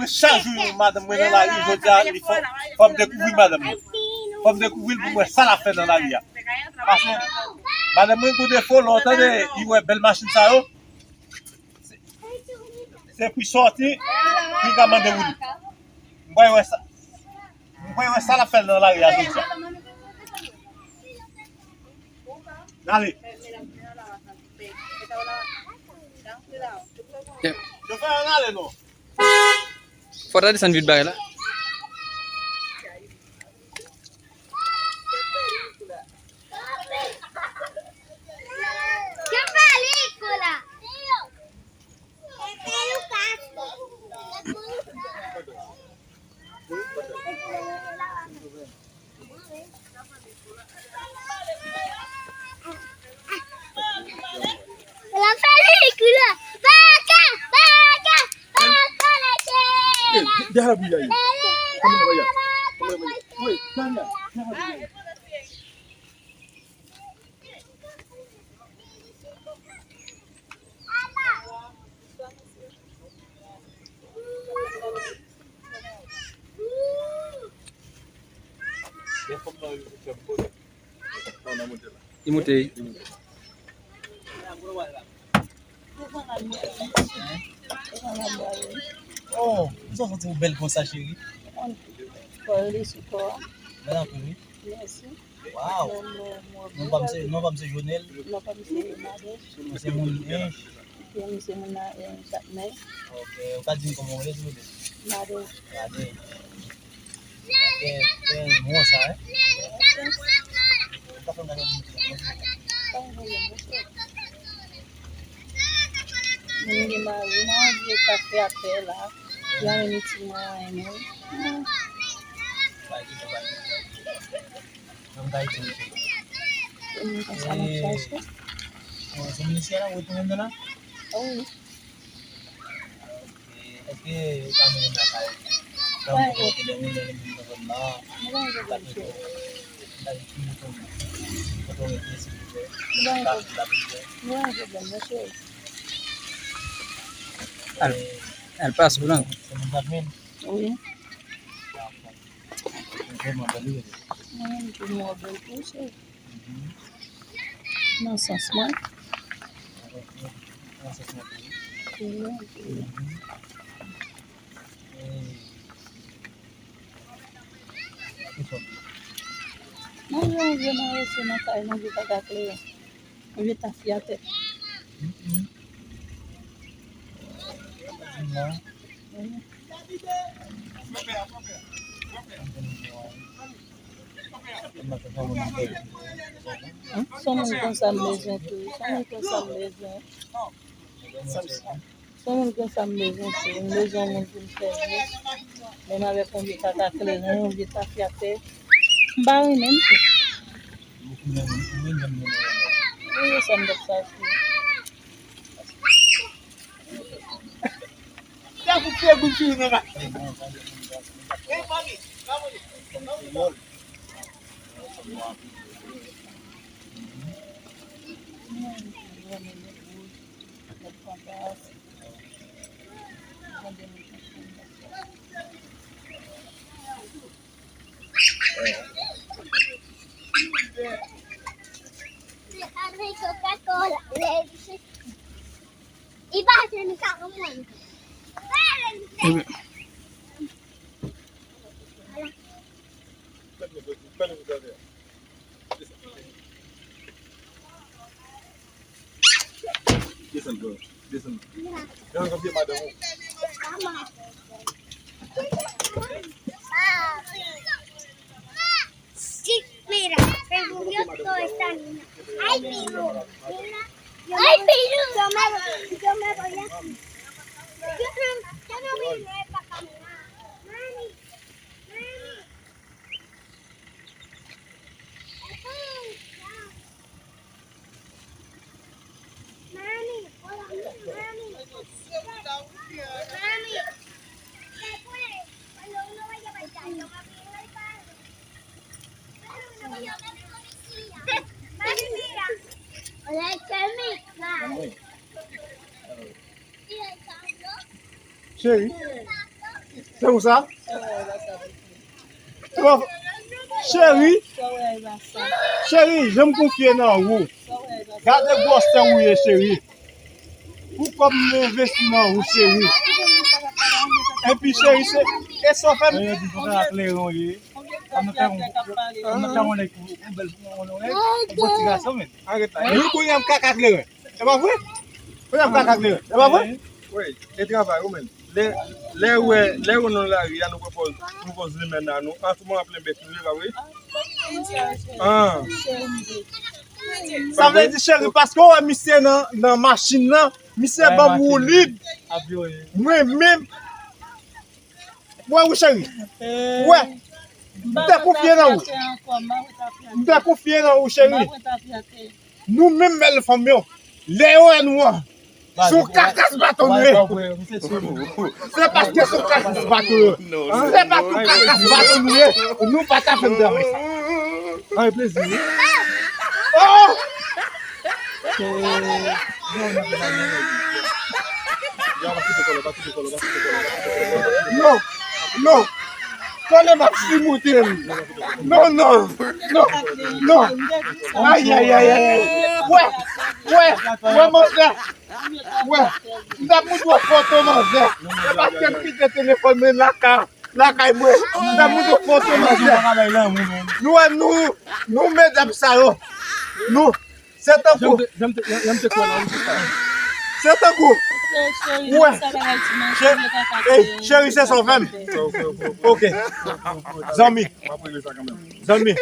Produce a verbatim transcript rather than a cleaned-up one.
Chak jou yon madanm mwen nan lari, jodi a li fò, fò m dekouvri madanm mwen. Fò m dekouvri l pou m wè sa l ap fè nan lari a. Paske madanm mwen gon defo, lè w tande li wè bèl machin sa yo, se, se pou l sòti, pou l ka mande woulib. M kwè wè sa. M kwè wè sa l ap fè nan lari a jodi a. N ale. Yo fè n ale non. Fò ta desann vit bagay la. Li moute wi. Oh, ou sa santi w bèl konsa, cheri? Bèl anpil wi. Mèsi. Waw. Non pa m se, non pa m se Jonel. Non pa m se Madèch. Mwen se moun Ench. Ok, mwen se moun Ench ak Mè. Ok, ou ka di m kòman w rele, silvouplè? Madèch. Madèch. Ok, se moun sa, wi. Ou ka fè m gade yon moun ki moun. Mwen gen mari, mwen anvi kafe atè la. Yon minit, mwen renmen. Mwen bay ti misye. Se moun konsa m ap chache. Bon, se moun isi a la, ou retounen nan la? Wi. Èske ou pa mennen lakay? Mwen gen pwoblèm nan zòn nan. Mwen gen pwoblèm, cheri. Mwen gen pwoblèm, mwen cheri. Al, al pase pou lang. Wi. Mwen menm tou mwen bèl tou, cheri. Nan sans mwen. Nan sans mwen tou. Wi, wi. Mwen gen yon vye marese nan kay mwen, vye kaka kleren. Vye tafyatè. Son moun konsa m bezwen tou. Son moun konsa m bezwen. Son moun konsa m bezwen tou. M bezwen yon moun pou m sèvi. Menm avèk yon vye kaka kleren, yon vye tafyatè. M pa renmen m tou. Wi, sa m t ap chache. Desann, bro. Desann. Desann, konfye madanm ou. Mira, se murió toda esta niña. Ay, Piru. Mira. Ay, Piru. Yo me, yo me voy aquí. Yo no, yo no vine para caminar. Mami, mami. Mami, hola, mami. Mami, se puede, cuando uno vaya a bailar, yo me voy en el carro. Cuando uno vaya a la policía. Mami, mira. Hola, Carmen. Mira el carro. Cheri. Tankou sa? Twò, cheri, cheri, jan m konfye nan ou. Gade gwosè ou ye, cheri. Pou kòb m envesti nan ou, cheri. Epi, cheri, se, e sa w fè m. Mwen di, fò sa kleren ye. An nou fè yon, an nou fè yon nèg, yon bèl, yon, yon nèg, yon bon ti gason, men. Arèt la. Wi, kounye a m kaka kleren. E pa vre? Kounye a m kaka kleren. E pa vre? Wi, e travay ou menm. Lè, lè ou wè, lè ou nan lari a, nou pran pòz, nou pran pòz limèn nan, nou. An, tout moun ap plen bèt nou, e pa vre? An. Sa vle di, cheri, paske w wè misye nan, nan machin nan, misye ban m woulib. Mwen menm, wè ou, cheri. Wè. M te konfye nan ou. M te konfye nan ou, cheri. Nou menm bèl fanm yo, lè yo wè nou an, se yon kakas baton nou ye. Se paske se yon kakas baton yo. Se pa pou kakas baton nou ye, nou pa ta fè n travay sa. Ay, plezi wi. Oh! Non, non. Konnen m ap simoute l. Non, non, non, non. Ay, ay, ay, ay, ay. Wè, wè, wè, manzè. Wè, m t ap montre w foto manzè. E paske m kite telefòn mwen lakay, lakay mwen. M t ap montre w foto manzè. Nou wè, nou, nou medam sa yo. Nou, se tankou. Se tankou. Wè. Cheri, se sa w fè m. Ok. Zanmi. Zanmi.